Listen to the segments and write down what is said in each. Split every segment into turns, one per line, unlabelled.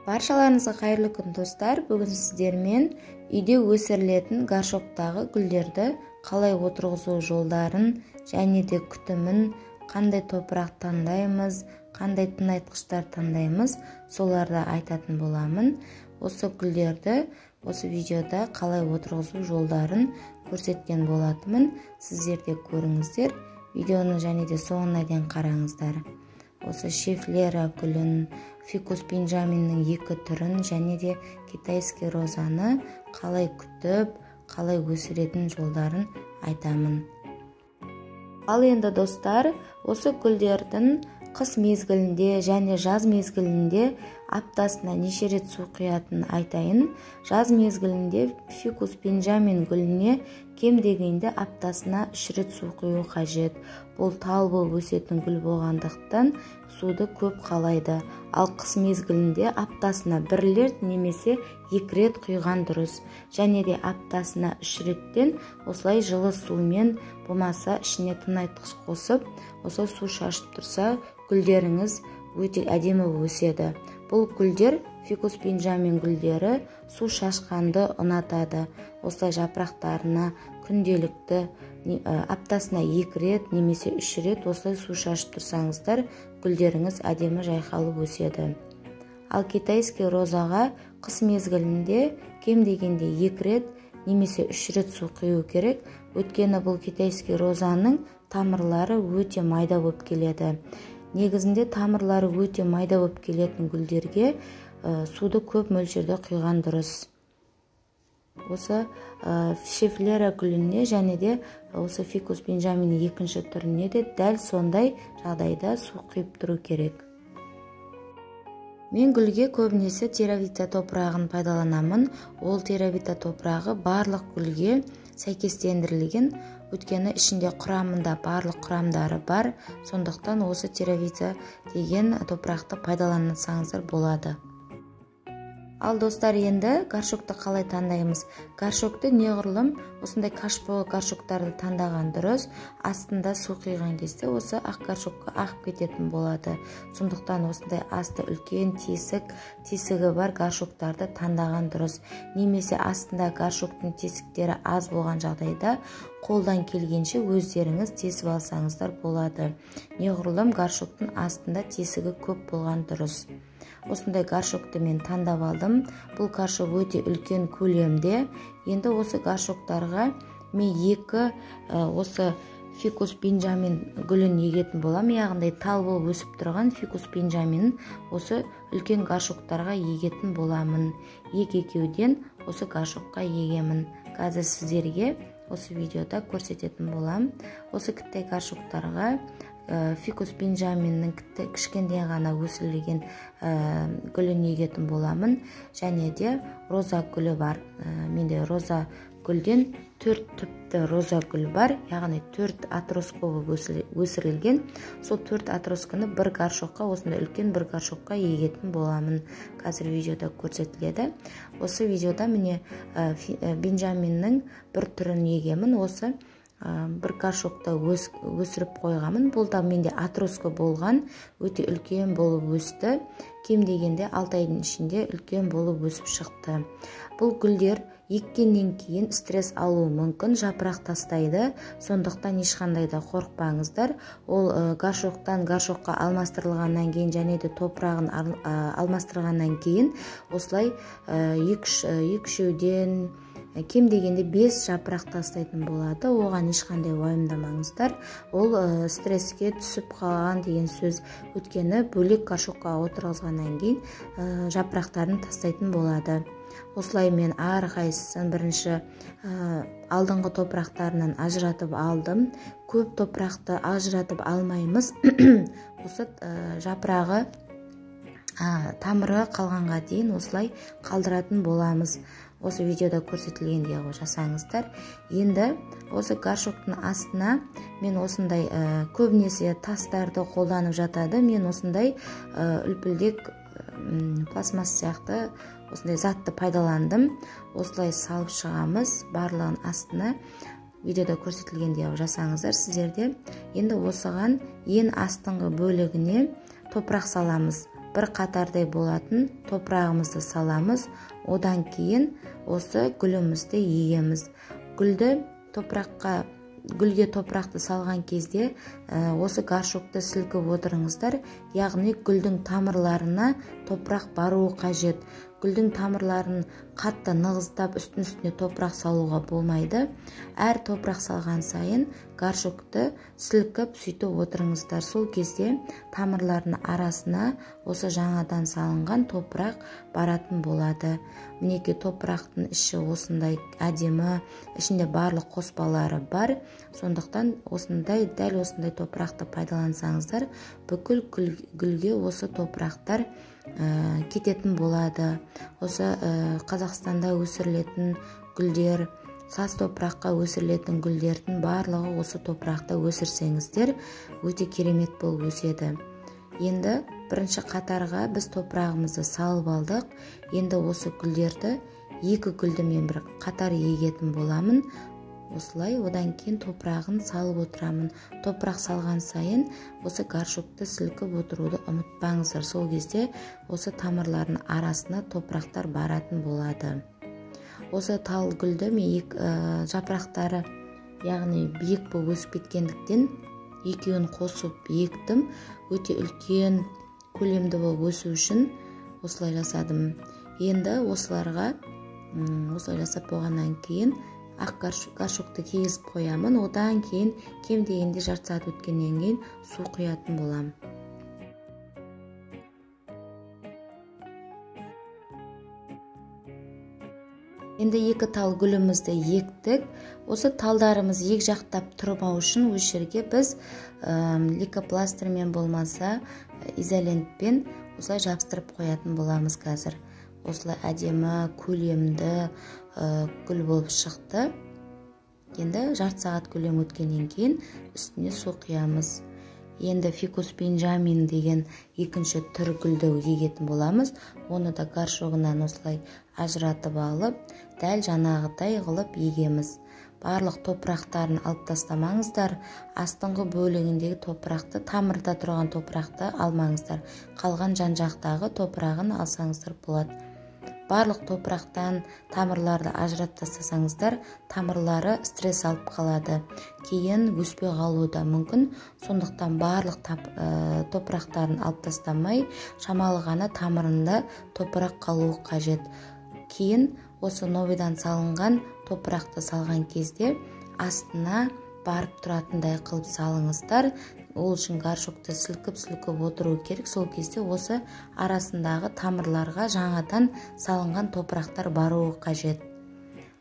Баршаларыңызға қайырлы күн, достар. Бүгін сіздермен үйде өсірілетін горшоктағы гүлдерді қалай отырғызу жолдарын және де күтімін, қандай топырақ таңдаймыз, қандай тыңайтқыштар таңдаймыз, соларды айтатын боламын. Осы гүлдерді осы видеода қалай отырғызу жолдарын көрсеткен болатынмын. Сіздер де көріңіздер, видеоны және де соңына дейін қараңыздар. Осы шефлера гүлін, фикус бенджаминнің екі түрін және де китайский розаны қалай күтіп, қалай өсіретін жолдарын айтамын. Ал енді, достар, осы гүлдердің қыс мезгілінде және жаз мезгілінде аптасына неше рет су құятынын айтайын. Жаз мезгілінде фикус бенджамин гүліне кем дегенде аптасына 3 рет су құю қажет. Бұл тал болып өсетін гүл болғандықтан, суды көп қалайды. Ал қыс мезгілінде аптасына бір рет немесе 2 рет құйған дұрыс. Және де аптасына 3 реттен осылай жылы сумен, болмаса ішіне тыңайтқыш қосып, осы су шашып тұрса, гүлдеріңіз өте әдемі өседі. Бұл гүлдер, фикус бенджамин гүлдері, су шашқанды ұнатады. Осылай жапырақтарына күнделікті аптасына 2 рет немесе 3 рет осылай су шашып тұрсаңыздар, гүлдеріңіз әдемі жайқалып өседі. Ал китайский розаға қыс мезгілінде кем дегенде 2 рет немесе 3 рет су құю керек. Өйткені бұл китайский розаның тамырлары өте майда болып келеді. Негізінде тамырлары өте майда болып келетін гүлдерге суды көп мөлшерде құйған дұрыс. Осы шефлера гүліне және де осы фикус бенджамин екінші түріне де дәл сондай жағдайда су құйып тұру керек. Мен гүлге көбінесе теравита топырағын пайдаланамын. Ол теравита топырағы барлық гүлге сәйкестендірілген, өйткені ішінде құрамында барлық құрамдары бар. Сондықтан осы теравита деген топырақты пайдалансаңыздар болады. Ал, достар, енді горшокты қалай таңдаймыз? Горшокты неғұрлым осындай кашпо горшоктарды таңдаған дұрыс. Астында су құйған кезде осы ақ горшокқа ағып кететін болады. Сондықтан осындай асты үлкен тесігі бар горшоктарды таңдаған дұрыс. Немесе астында горшоктың тесіктері аз болған жағдайда, қолдан келгенше өздеріңіз тесіп алсаңыздар болады. Неғұрлым горшоктың астында тесігі көп болған дұрыс. Осындай горшокты мен таңдап алдым. Бұл горшок өте үлкен көлемде. Енді осы горшоктарға мен екі осы фикус бенджамин гүлін егетін боламын. Яғни тал болып өсіп тұрған фикус бенджаминін осы үлкен горшоктарға егетін боламын. Екі екеуден осы горшокқа егемін. Қазір сіздерге осы видеода көрсететін боламын. Осы кіттай горшоктарға фикус бенджаминнің кішкентай ғана өсірілген гүлін егетін боламын. Және де роза гүлі бар. Менде роза гүлден төрт түпті роза гүл бар, яғни төрт отростка болып өсірілген. Сол төрт отростканы бір горшокқа, осындай үлкен бір горшокқа егетін боламын. Қазір видеода көрсетіледі. Осы видеода, міне, бенджаминнің бір түрін егемін. Осы бір горшокта өсіріп қойғанмын. Бұл да менде отростка болған, өте үлкен болып өсті. Кем дегенде 6 айдың ішінде үлкен болып өсіп шықты. Бұл гүлдер еккеннен кейін стресс алуы мүмкін, жапырақ тастайды. Сондықтан ешқандай да қорықпаңыздар. Ол горшоктан горшокқа алмастырылғаннан кейін және де топырағын алмастырғаннан кейін осылай екі үшеуден, кем дегенде бес жапырақ тастайтын болады. Оған ешқандай уайымдамаңыздар. Ол стресске түсіп қалған деген сөз, өйткені бөлек горшокқа отырғызғаннан кейін жапырақтарын тастайтын болады. Осылай мен әрқайсысын бірінші алдыңғы топырақтарынан ажыратып алдым. Көп топырақты ажыратып алмаймыз. Осы жапырағы, тамыры қалғанға дейін осылай қалдыратын боламыз. Осы видеода көрсетілгендей қылып жасаңыздар. Енді осы горшоктың астына мен осындай, көбінесе тастарды қолданып жатады, мен осындай үлпілдек пластмасс сияқты осындай затты пайдаландым. Осылай салып шығамыз барлығын астына. Видеода көрсетілгендей қылып жасаңыздар сіздер де. Енді осыған ең астыңғы бөлігіне топырақ саламыз. Бір қатардай болатын топырағымызды саламыз. Одан кейін осы гүлімізді егеміз. Гүлге топырақты салған кезде осы горшокты сілкіп отырыңыздар. Яғни гүлдің тамырларына топырақ баруы қажет. Гүлдің тамырларын қатты нығыздап үстін-үстіне топырақ салуға болмайды. Әр топырақ салған сайын горшокты сілкіп сөйтіп отырыңыздар. Сол кезде тамырлардың арасына осы жаңадан салынған топырақ баратын болады. Мінекей топырақтың іші осындай әдемі, ішінде барлық қоспалары бар. Сондықтан осындай, дәл осындай топырақты пайдалансаңыздар, бүкіл гүлге осы топырақтар кететін болады. Осы Қазақстанда өсірілетін гүлдер, саз топыраққа өсірілетін гүлдердің барлығы осы топырақта өсірсеңіздер өте керемет болып өседі. Енді бірінші қатарға біз топырағымызды салып алдық. Енді осы гүлдерді, екі гүлді мен бір қатар егетін боламын. Осылай одан кейін топырағын салып отырамын. Топырақ салған сайын осы горшокты сілкіп отыруды ұмытпаңыздар. Сол кезде осы тамырлардың арасына топырақтар баратын болады. Осы тал гүлді мен жапырақтары, яғни биік болып өсіп кеткендіктен екеуін қосып ектім. Өте үлкен көлемді болып өсу үшін осылай жасадым. Енді осыларға осылай жасап болғаннан кейін ақ горшокты кигізіп қоямын. Одан кейін кем дегенде жарты сағат өткеннен кейін су құятын боламын. Енді екі тал гүлімізді ектік. Осы талдарымыз екі жақтап тұрмау үшін осы жерге біз лейкопластырмен болмаса изолентпен осылай жабыстырып қоятын боламыз қазір. Осылай әдемі көлемді гүл болып шықты. Енді жарты сағат көлем өткеннен кейін үстіне су құямыз. Енді фикус бенджамин деген екінші түр гүлді егетін боламыз. Оны да горшогынан осылай ажыратып алып, дәл жаңағыдай қылып егеміз. Барлық топырақтарын алып тастамаңыздар. Астыңғы бөлігіндегі топырақты, тамырда тұрған топырақты алмаңыздар. Қалған жан-жақтағы топырағын алсаңыздар болады. Барлық топырақтан тамырларды ажыратып тастасаңыздар, тамырлары стресс алып қалады. Кейін өспей қалуы да мүмкін. Сондықтан барлық топырақтарын алып тастамай, шамалы ғана тамырында топырақ қалуы қажет. Кейін осы новыйдан салынған топырақты салған кезде астына барып тұратындай қылып салыңыздар. Ол үшін горшокты сілкіп-сілкіп отыру керек. Сол кезде осы арасындағы тамырларға жаңадан салынған топырақтар баруы қажет.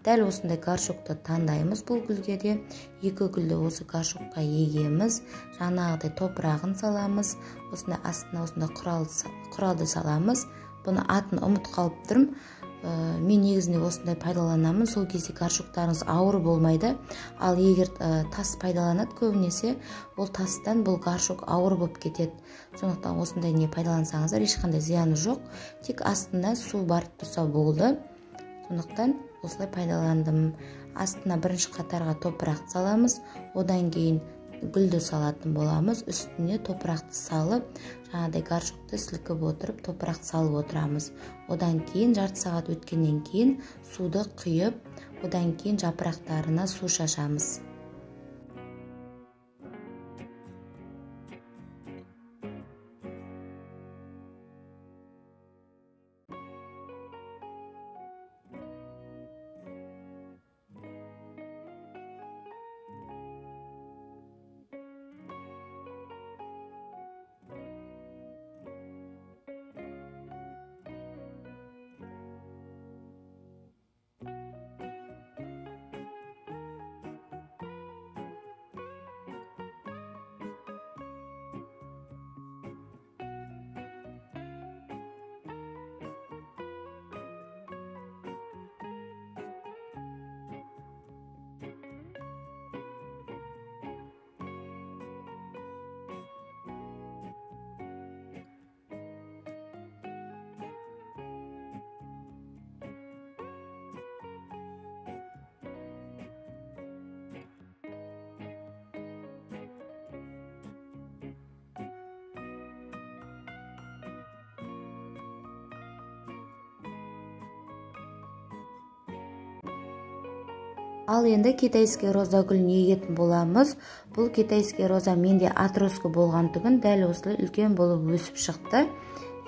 Дәл осындай горшокты таңдаймыз бұл гүлге де. Екі гүлді осы горшокқа егеміз. Жаңағыдай топырағын саламыз. Осындай астына осындай құралды саламыз. Бұны атын ұмытып қалып тұрмын. Мен негізінде осындай пайдаланамын. Сол кезде горшоктарыңыз ауыр болмайды. Ал егер тас пайдаланады көбінесе, ол тастан бұл горшок ауыр болып кетеді. Сондықтан осындай не пайдалансаңыздар ешқандай зияны жоқ. Тек астында су барып тұрса болды. Сондықтан осылай пайдаландым. Астына бірінші қатарға топырақ саламыз. Одан кейін гүлді салатын боламыз. Үстіне топырақты салып, жаңағыдай горшокты сілкіп отырып, топырақ салып отырамыз. Одан кейін жарты сағат өткеннен кейін суды құйып, одан кейін жапырақтарына су шашамыз. Ал енді китайский роза гүлін егетін боламыз. Бұл китайский роза менде отростка болған түгін дәл осылай үлкен болып өсіп шықты.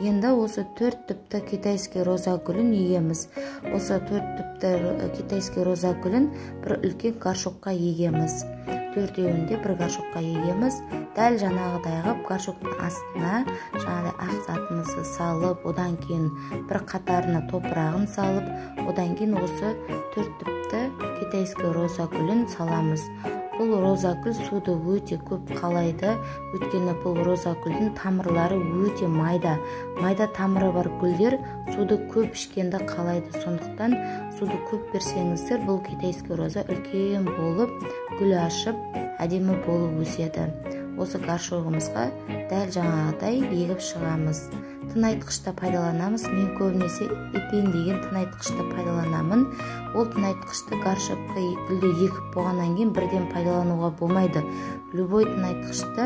Енді осы 4 түпті китайский роза гүлін егеміз. Осы 4 түпті китайский роза гүлін бір үлкен горшокқа егеміз. Төртеуін де бір горшокқа егеміз. Дәл жаңағыдай қылып горшоктың астына жаңағыдай ақ затымызды салып, одан кейін бір қатарына топырағын салып, одан кейін осы 4 түпті китайский роза гүлін саламыз. Бұл роза гүл суды өте көп қалайды, өйткені бұл роза гүлдің тамырлары өте майда. Майда тамыры бар гүлдер суды көп ішкенді қалайды. Сондықтан суды көп берсеңіздер, бұл китайский роза үлкен болып, гүл ашып, әдемі болып өседі. Осы горшогымызға дәл жаңағыдай егіп шығамыз. Тыңайтқышты пайдаланамыз. Мен көбінесе Эпин деген тыңайтқышты пайдаланамын. Ол тыңайтқышты горшокқа гүлді егіп болғаннан кейін бірден пайдалануға болмайды. Любой тыңайтқышты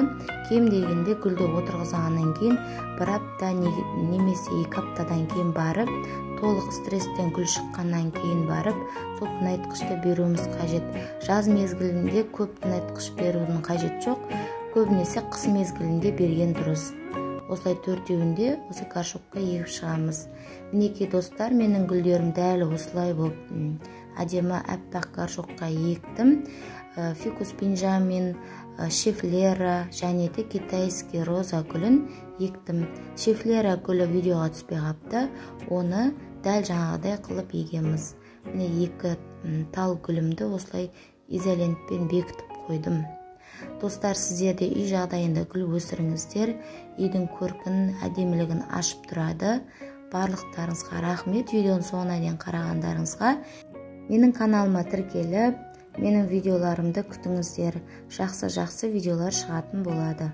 кем дегенде гүлді отырғызғаннан кейін бір апта немесе 2 аптадан кейін барып, толық стресстен гүл шыққаннан кейін барып, сол тыңайтқышты беруіміз қажет. Жаз мезгілінде көп тыңайтқыш берудің қажеті жоқ, көбінесе қыс мезгілінде берген дұрыс. Осылай төртеуінде осы горшокқа егіп шығамыз. Мінекей достар, менің гүлдерім дәл осылай болып әдемі аппақ горшокқа ектім. Фикус бенджамин, шефлера және де китайский роза гүлін ектім. Шефлера гүлі видеоға түспей қапты, оны дәл жаңағыдай қылып егеміз. Міне 2 тал гүлімді осылай изолентпен бекітіп қойдым. Достар, сіздер де үй жағдайында гүл өсіріңіздер, үйдің көркін, әдемілігін ашып тұрады. Барлықтарыңызға рахмет видеоның соңына дейін қарағандарыңызға. Менің каналыма тіркеліп, менің видеоларымды күтіңіздер. Жақсы-жақсы видеолар шығатын болады.